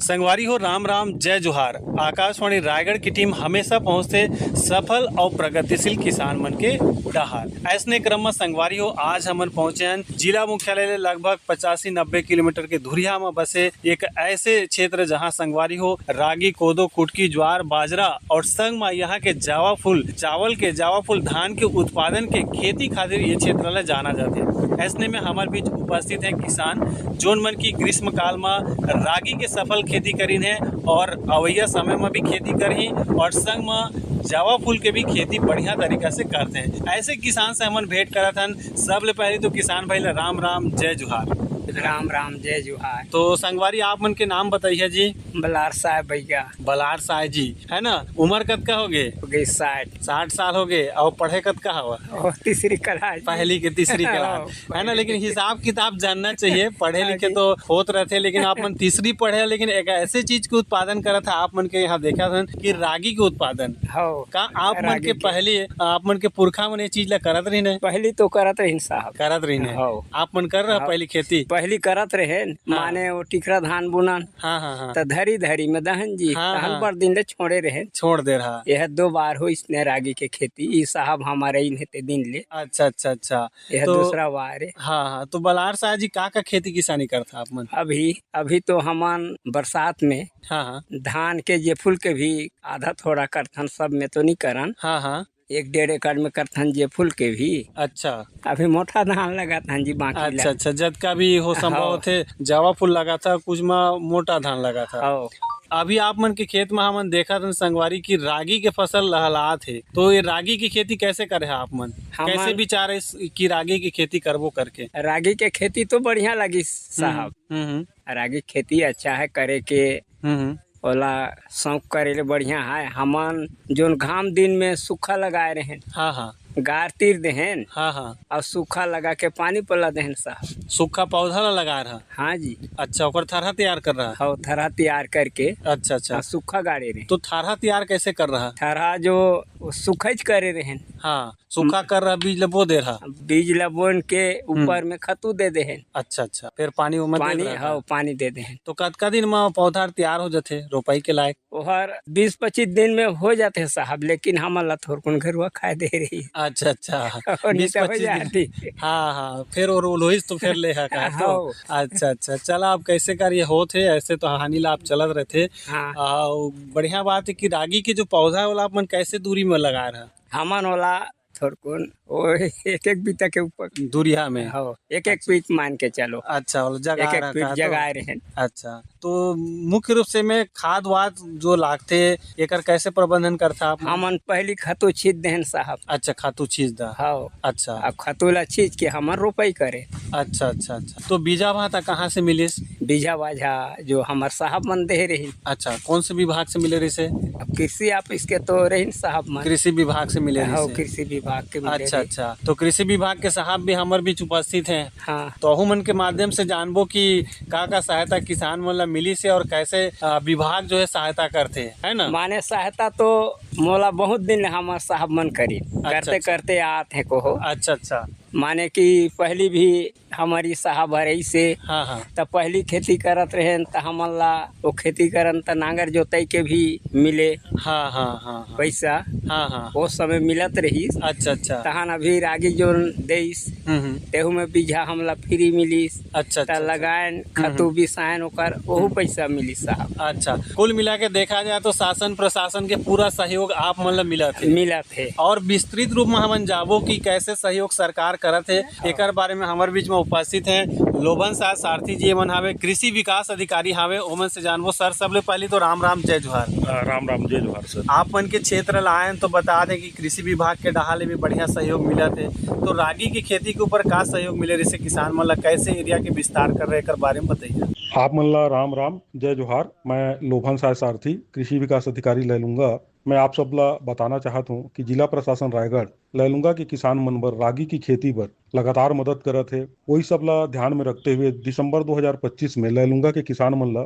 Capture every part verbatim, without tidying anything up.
संगवारी हो, राम राम, जय जोहार। आकाशवाणी रायगढ़ की टीम हमेशा पहुंचथे सफल और प्रगतिशील किसान मन के डहार। ऐसने क्रम में संगवारी हो, आज हमन पहुंचे हन जिला मुख्यालय ले लगभग पचासी नब्बे किलोमीटर के धुरिहा में बसे एक ऐसे क्षेत्र, जहां संगवारी हो, रागी, कोदो, कुटकी, ज्वार, बाजरा और संग में यहाँ के जावा फूल, चावल के जावा फूल, धान के उत्पादन के खेती खातिर ये क्षेत्र ला जाना जाथे। ऐसने में हमर बीच उपस्थित है किसान, जोन मन की ग्रीष्म काल में रागी के सफल खेती करीन है और अवैया समय में भी खेती करही और संग में जावा फूल के भी खेती बढ़िया तरीका से करथे। ऐसे किसान से हमन भेंट करत हन। सबले पहले तो किसान भाई ला राम राम, जय जोहार। राम राम, जय जोहार। तो संगवारी, आप मन के नाम बताइए जी। बलार साय भैया। बलार साय जी, है ना? उम्र कतका हो गए? हो गई साठ। साठ साल हो गए। और पढ़े कतका हवा? और तीसरी क्लास। पहली के तीसरी क्लास, हाँ, है ना? पहली लेकिन के हिसाब किताब जानना चाहिए। पढ़े हाँ लिखे जी। तो होत रहते, लेकिन आप मन तीसरी पढ़े, लेकिन एक ऐसे चीज के उत्पादन करत है। आप मन के यहाँ देखा था कि रागी के उत्पादन। हाँ, का आप मन रागी के के। पहले, आप मन के पुरखा मन ये चीज ला करत रहिन है? पहली तो करत रहिन साहब। करत रहिन है। हाँ। आप मन कर रहा हाँ। पहली खेती? पहली करत रहे, हाँ। माने वो टिकरा धान बुनन। हाँ, हाँ, हाँ। त धरी धरी में दहन जी, हाँ, तहन हाँ। बड़ दिन ले छोड़े रहे। छोड़ दे रहा। यह दो बार हो इसने रागी के खेती, ई साहब हमारे इन्हें ते दिन ले। अच्छा, अच्छा, अच्छा। यह तो दूसरा बार है। हाँ, हाँ। तो बलार साय जी, का का खेती किसानी करथा आप मन? अभी, अभी तो हमन बरसात में हाँ, हाँ। धान के जे फूल के भी आधा थोड़ा करथन, सब में तो नहीं करन। हाँ, हाँ। एक डेढ़ एकड़ में करथन जे फूल के भी। अच्छा। अभी मोटा धान लगाथन जी, बाकी अच्छा, ला। अच्छा, जतका भी हो संभव हाँ। होथे, जावा फूल लगाथा, कुछ में मोटा धान लगाथा। हाँ। अभी आप मन के खेत में हमन देखत हन संगवारी कि रागी के फसल लहलात हे, तो ये रागी की खेती कैसे करे हे आप मन? हमन कैसे विचार हे इस कि रागी की खेती करबो करके? रागी के खेती तो बढ़िया लगिस साहब। हम्म, हम्म, हम्म। रागी खेती अच्छा है करे के। हम्म, हम्म। ओला शौक करे ले बढ़िया है। हमन जोन घाम दिन में सूखा लगाए रहेन, हाँ, हाँ। गार तीर देहेन, हाँ, हाँ। और सूखा लगा के पानी पला देहेन साहब। सूखा पौधा ला लगा रहा? हाँ जी। अच्छा, ओकर थरहा तैयार कर रहा? हाँ, थरहा तैयार करके अच्छा, अच्छा। और सूखा गाड़े रहे। तो थरहा तैयार कैसे कर रहा? थरहा जो वो सूखा ही करे रहेन। हाँ, सूखा कर रहा, बीज ला बो दे रहा? बीज ला बोन के ऊपर हम्म। में खतू दे देहेन। अच्छा, अच्छा। फिर पानी ओमे दे पानी, रहा हाँ, था? पानी दे देहेन। तो कतका दिन में पौधा तैयार हो जाथे रोपाई के लायक? ओहर बीस पच्चीस दिन में हो जाथे साहब, लेकिन हमन ला थोरकुन घरुआ खाए दे रही। अच्छा, अच्छा। और नहीं बीस तो हो पच्चीस दिन। जाती। हाँ, हाँ, फिर और लोहिस तो फिर ले हा कहा तो। हाँ। अच्छा, अच्छा, चला, अब कैसे कर ये होत हे, ऐसे तो हानि लाभ चलत रहथे। हाँ। आ, बढ़िया बात है कि रागी के जो पौधा है, ओला आप मन कैसे दूरी में लगा रहा? हमन ओला थोरकुन, ओ एक एक बीता के ऊपर। दूरिहा में? हाँ, एक एक अच्छा। फीट मान के चलो। अच्छा, ओला जगा एक एक रहा फीट कहा तो? जगाए रहेन। अच्छा, तो मुख्य रूप से में खाद वाद जो लागथे, एकर कैसे प्रबंधन करथा आप? हमन पहली खातू छींच देहन साहब। अच्छा, खातू छींच दा। हाँ। अच्छा। अब खातू ला छींच के हमन रोपाई करे। अच्छा, अच्छा, अच्छा। तो बीजा भाटा कहाँ से मिलिस? बीजा बाझा जो हमर साहब मन दे रही। अच्छा, कौन से विभाग से मिले रहिसे? अब कृषि ऑफिस के तो रहिन साहब मन। कृषि विभाग से मिले हाँ, रहिसे। कृषि विभाग के मिले अच्छा, रही। अच्छा। तो कृषि विभाग के साहब भी हमर बीच उपस्थित हैं। हाँ। तो ओहू मन के माध्यम से जानबो कि का-का सहायता किसान मन ला मिलिस हे और कैसे, अ, विभाग जो है सहायता करथे, है ना? माने सहायता तो मोला बहुत दिन ले हमर साहब मन करी। अच्छा, करते, अच्छा। करते आत हे कोहो। अच्छा, अच्छा। माने कि पहली भी हमर ई साहब हर ऐसे हाँ, हाँ। त पहली खेती करत रहेन त हमन ला वो खेती करन त नांगर जोताई के भी मिले हाँ, हाँ, हाँ, हाँ। पैसा। हाँ, हाँ। वो समय मिलत रहिस। अच्छा, अच्छा। तहन अभी रागी जोन देइस, हम्म, हम्म। तेहू में बीजा हमला फ्री मिलिस। अच्छा, त अच्छा, अच्छा। लगायन, हम्म, खातू हम्म। बिसायन ओकर, ओहू हम्म। पैसा मिलिस साहब। अच्छा, कुल मिला के देखा जाए तो शासन प्रशासन के पूरा सहयोग आप मन ला मिलत हे। मिलत हे। और विस्तृत रूप में हमन जाबो कि कैसे सहयोग सरकार करत हे, हाँ। एकर बारे में हमर बीच में उपस्थित हैं लोभन साय सारथी जी, एमन हावे कृषि विकास अधिकारी हावे, ओमन से जानबो। सर, सबले पहली तो राम राम, जय जोहार। हाँ, राम राम, जय जोहार सर। आप मन के क्षेत्र ला आयन तो बता दें कि कृषि विभाग के डहार ले भी बढ़िया सहयोग मिलत हे, तो रागी के खेती के ऊपर का सहयोग मिले रहिसे किसान मन ला, कैसे एरिया के विस्तार कर रहे, एकर बारे में बताइए। आप मन ला राम राम, जय जोहार। मैं लोभन साय सारथी, कृषि विकास अधिकारी लैलूंगा। मैं आप सब ला बताना चाहत हूँ कि जिला प्रशासन रायगढ़ लैलूंगा के किसान मन बर रागी की खेती बर लगातार मदद करत हे। वही सब ला ध्यान में रखते हुए दिसंबर दो हज़ार पच्चीस में लैलूंगा के किसान मन ला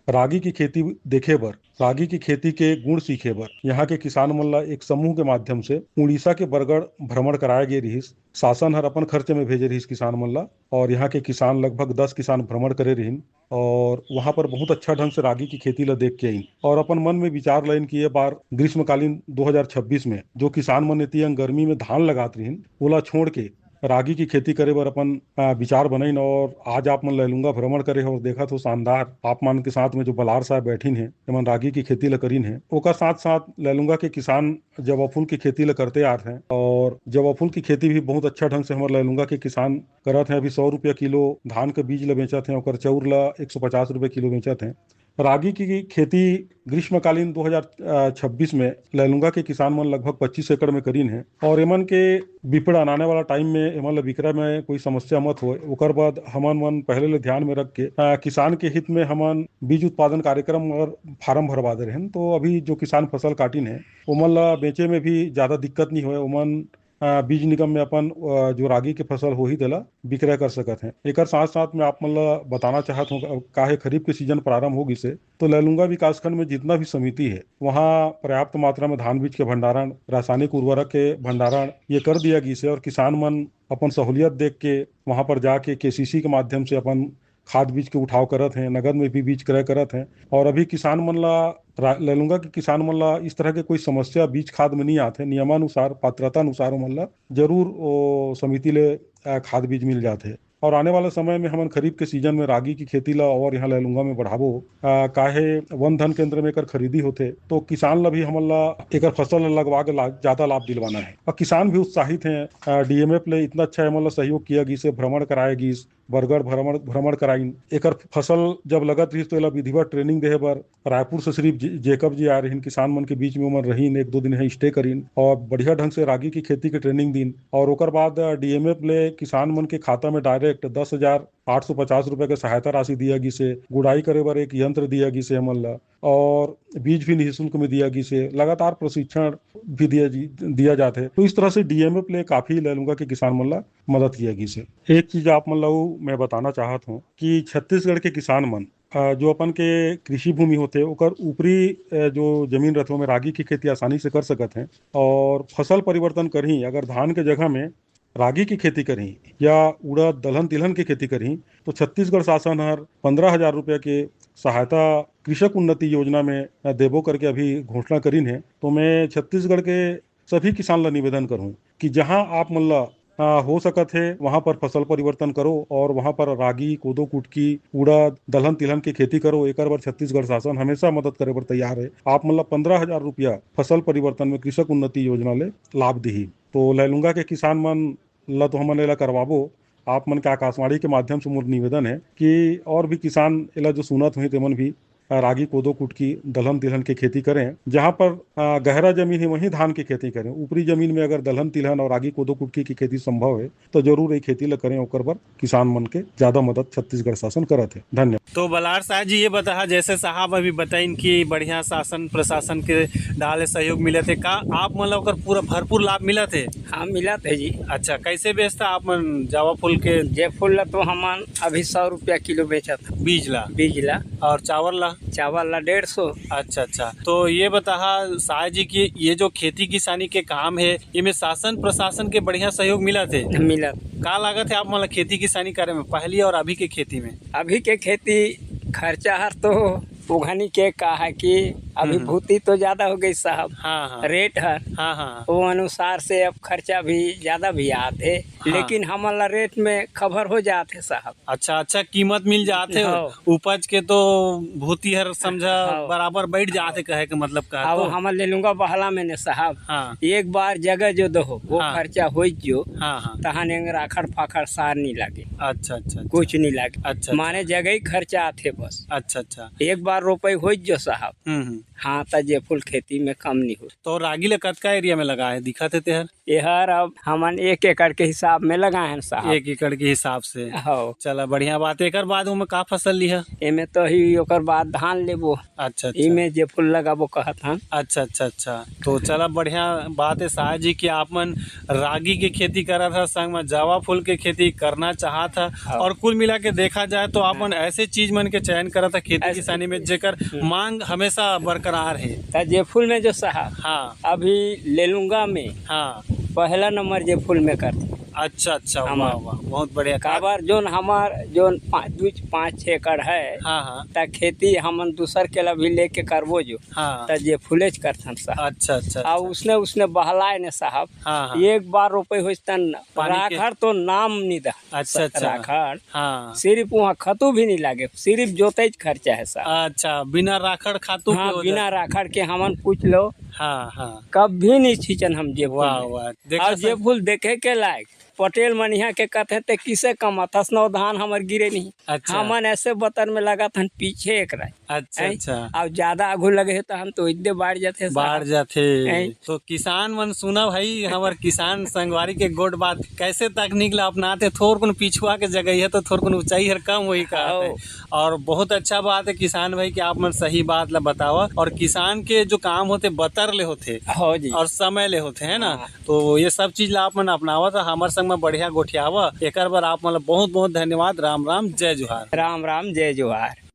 रागी की खेती देखे बर, रागी की खेती के गुण सीखे बर यहाँ के किसान मन ला एक समूह के माध्यम से उड़ीसा के बरगढ़ भ्रमण कराए गे रिहिस। शासन हर अपन खर्चे में भेजे रिहिस किसान मन ला और यहाँ के किसान लगभग दस किसान भ्रमण करे रिहिन। और वहाँ पर बहुत अच्छा ढंग से रागी की खेती ला देख के आइन और अपन मन में विचार लाइन कि ये बार ग्रीष्मकालीन दो हज़ार छब्बीस में जो किसान मन एती अंग गर्मी में धान लगात रहिन, ओला छोड़ के रागी की खेती करे बर अपन, आ, विचार बनाइन। और आज आप मन लैलूंगा भ्रमण करे हो और देखत हो शानदार आप मन के साथ में जो बलार साहब बैठिन हे, एमन रागी की खेती ला करिन हे। ओकर साथ साथ लैलूंगा के किसान जवा फूल की खेती ला करते आत हैं और जवा फूल की खेती भी बहुत अच्छा ढंग से हमर लैलूंगा के किसान करत हैं। अभी सौ रुपया किलो धान के बीज ला बेचत हैं, ओकर चाउर ला एक सौ पचास रुपया किलो बेचत हैं। रागी की खेती ग्रीष्मकालीन दो हज़ार छब्बीस में लैलूंगा के किसान मन लगभग पच्चीस एकड़ में करीन है और एमन के विपणन आने वाला टाइम में एमन ला विक्रय में कोई समस्या मत होए, ओकर बाद हमन मन पहले ले ध्यान में रख के, अ, किसान के हित में हमन बीज उत्पादन कार्यक्रम और फार्म भरवा दे रहेन। तो अभी जो किसान फसल काटिन है, ओमन ला बेचे में भी ज्यादा दिक्कत नहीं होए, ओमन, अ, बीज निगम में अपन, अ, जो रागी के फसल होही, तेला विक्रय कर सकत हैं। एकर साथ-साथ मैं आप मन ला बताना चाहत हूँ, अब काहे खरीफ के सीजन प्रारंभ हो गिस हे, तो लैलूंगा विकासखंड में जितना भी समिति है, वहाँ पर्याप्त मात्रा में धान बीज के भंडारण, रासायनिक उर्वरक के भंडारण ये कर दिया गिस हे और किसान मन अपन सहूलियत देख के वहाँ पर जाके केसीसी के माध्यम से अपन खाद बीज के उठाव करत हैं, नगद में भी बीज क्रय करत हैं। और अभी किसान मन ला रा-, लैलूंगा के किसान मन ला इस तरह के कोई समस्या बीज खाद में नहीं आत है। नियमानुसार, पात्रता अनुसार ओमन ला जरूर ओ समिति ले, अ, खाद बीज मिल जात है। और आने वाला समय में हमन खरीफ के सीजन में रागी की खेती ला और यहाँ लैलूंगा में बढ़ाबो। अ, काहे वन धन केंद्र में एकर खरीदी होथे, तो किसान ला भी हमन ला एकर फसल ला लगवा के ला-, ज्यादा लाभ दिलवाना है। और किसान भी उत्साहित हैं। अ, डीएमएफ ले इतना अच्छा हमन ला सहयोग किया गिस हे, भ्रमण कराए गिस, बरगढ़ भ्रमण, भ्रमण कराइन। एकर फसल जब लगत रहिस, तो एला विधिवत ट्रेनिंग देहे बर रायपुर से श्री जे-, जेकब जी आए रहिन, किसान मन के बीच में ओमन रहिन, एक दो दिन यहाँ स्टे करिन और बढ़िया ढंग से रागी की खेती के ट्रेनिंग दिन। और ओकर बाद, अ, डीएमएफ ले किसान मन के खाता में डायरेक्ट दस हजार आठ सौ पचास रुपया के सहायता राशि दिया गिस हे, गुड़ाई करे बर एक यंत्र दिया गिस हे हमन ला, और बीज भी निःशुल्क में दिया गिस हे, लगातार प्रशिक्षण भी दिया जी, दिया जात है। तो इस तरह से डीएमएफ ले काफी लैलूंगा के किसान मन ला मदद किया गिस हे। एक चीज आप मन ला अउ मैं बताना चाहत हूँ कि छत्तीसगढ़ के किसान मन, अ, जो अपन के कृषि भूमि होथे, ओकर ऊपरी, अ, जो जमीन रथे, ओमे रागी की खेती आसानी से कर सकत हैं और फसल परिवर्तन करही। अगर धान के जगह में रागी की खेती करही या उड़द, दलहन तिलहन की खेती करही, तो छत्तीसगढ़ शासन हर पन्द्रह हजार रुपया के सहायता कृषक उन्नति योजना में, अ, देबो करके अभी घोषणा करिन है। तो मैं छत्तीसगढ़ के सभी किसान ला निवेदन करहूँ कि जहाँ आप मन ला, अ, हो सकत हे, वहाँ पर फसल परिवर्तन करो और वहाँ पर रागी, कोदो, कुटकी, उड़द, दलहन तिलहन के खेती करो। एकर बर छत्तीसगढ़ शासन हमेशा मदद करे बर तैयार है। आप मन ला पन्द्रह हजार रुपया फसल परिवर्तन में कृषक उन्नति योजना ले लाभ दिही। तो लैलूंगा के किसान मन ला तो हमन एला करवाबो। आप मन के आकाशवाणी के माध्यम से मोर निवेदन है कि और भी किसान एला जो सुनत होही, तेमन भी, अ, रागी, कोदो, कुटकी, दलहन तिलहन के खेती करें। जहाँ पर, अ, गहरा जमीन है, वहीं धान की खेती करें। ऊपरी जमीन में अगर दलहन तिलहन और रागी, कोदो, कुटकी की खेती संभव है, तो जरूर ये खेती ला करें। ओकर बर किसान मन के ज्यादा मदद छत्तीसगढ़ शासन करत है। धन्यवाद। तो बलार साहब जी, ये बताहा, जैसे साहब अभी बताइन कि बढ़िया शासन प्रशासन के डाले सहयोग मिलत है, का आप मन ला ओकर पूरा भरपूर लाभ मिलत है? हाँ, मिलत है जी। अच्छा, कैसे बेचता आप मन जावा फूल के? जे फूल ला तो हमन अभी सौ रुपया किलो बेचत हन। बीज ला? बीज ला। और चावल ला? चावल ला डेढ़ सौ। अच्छा, अच्छा। तो ये बताहा साय जी कि ये जो खेती किसानी के काम है, इमे शासन प्रशासन के बढ़िया सहयोग मिलत है? मिलत। का लागत है आप मन ला खेती किसानी करे में, पहली और अभी के खेती में? अभी के खेती खर्चा हर तो उघनी के का है कि अभी हम्म। भूती तो ज्यादा हो गई साहब। हाँ, हाँ। रेट हर। हाँ, हाँ। वो अनुसार से अब खर्चा भी ज्यादा भी आत है, हाँ। लेकिन हमन ला रेट में खबर हो जात है साहब। अच्छा, अच्छा कीमत मिल जात है। हाँ। उपज के तो भूती हर समझा हाँ। बराबर बैठ जात है, कहे के मतलब का अब तो। हमन लैलूंगा बहला में ने साहब। हाँ। एक बार जगह जो दो, वो हाँ। खर्चा हो जो, हाँ, हाँ। तहन एंग राखड़ फाखड़ सार नहीं लागे। अच्छा, अच्छा, अच्छा। कुछ नहीं लागे। अच्छा, अच्छा। माने जगह ही खर्चा आथे बस। अच्छा, अच्छा। एक बार रोपई हो जो साहब। हम्म, हम्म। हाँ, त जे फूल खेती में कम नहीं हो। तो रागी ला कतका एरिया में लगा है, दिखत है तेहर? एहर अब हमन एक एकड़ के हिसाब में लगाए हन साहब। एक एकड़ के हिसाब से। हाँ। चला, बढ़िया बात। एकर बाद ओमे का फसल लिहा? एमे तो ही ओकर बाद धान लेबो। अच्छा, अच्छा। इमे जे फूल लगाबो कहत हन। अच्छा, अच्छा, अच्छा। तो चला, बढ़िया बात है साय जी कि आप मन रागी के खेती करत ह, संग में जावा फूल के खेती करना चाहत ह। हाँ। और कुल मिला के देखा जाए तो आप मन ऐसे चीज मन के चयन करत ह खेती ऐसे किसानी में, जेकर हम्म। मांग हमेशा बरकरार है। त जे फूल में जो साहब, हाँ। अभी लैलूंगा में हाँ। पहला नंबर जे फूल में करथे। अच्छा, अच्छा, हमर वाह, वाह, बहुत बढ़िया। काबर जोन हमर जोन पाँच, दू, पाँच, छः एकड़ है, हाँ, हाँ। त खेती हमन दूसर के ला भी लेके करबो जो, हाँ। त जे फुलेच करथन साहब। अच्छा, अच्छा, आ अच्छा। उसने, उसने बहलाए ने साहब, हाँ, हाँ। एक बार रोपे होइस तन पानी के राखड़ तो नाम नहीं दा। अच्छा, अच्छा। राखड़। हाँ। सिर्फ वहाँ खतू भी नहीं लागे, सिर्फ जोतई खर्चा है साहब। अच्छा, बिना राखड़ खातू हाँ, के हो बिना जाता। राखड़ के हमन पूछ लो। हाँ, हाँ। कभी नहीं छींचन हम जे फूल वाह, में। वाह। देखा और जे सर। फूल देखे के लायक, पटेल मन यहाँ के कथे ते किसे कमाथस, नौ धान हमर गिरे नहीं। अच्छा। हमन ऐसे बतर में लगाथन पीछे एक राय। अच्छा, हैं? अच्छा। अब ज्यादा आगू लगे है तो हम तो इद्दे बाढ़ जाते साहब। बाढ़ जाते। हैं? तो किसान मन सुना भाई, हमर किसान संगवारी के गोठ बात, कैसे तकनीक ला अपनाते, थोर कुन पिछुआ के जगह है तो थोर कुन ऊंचाई हर कम वही कहा हाँ। और बहुत अच्छा बात है किसान भाई कि आप मन सही बात ला बतावा। और किसान के जो काम होते बतर ले होते हाँ जी। और समय ले होते, है ना? हाँ। तो ये सब चीज ला आप मन अपनावा तो हमर संग में बढ़िया गोठियावा। एकर बर आप मन ला बहुत बहुत धन्यवाद। राम राम, जय जोहार। राम राम, जय जोहार।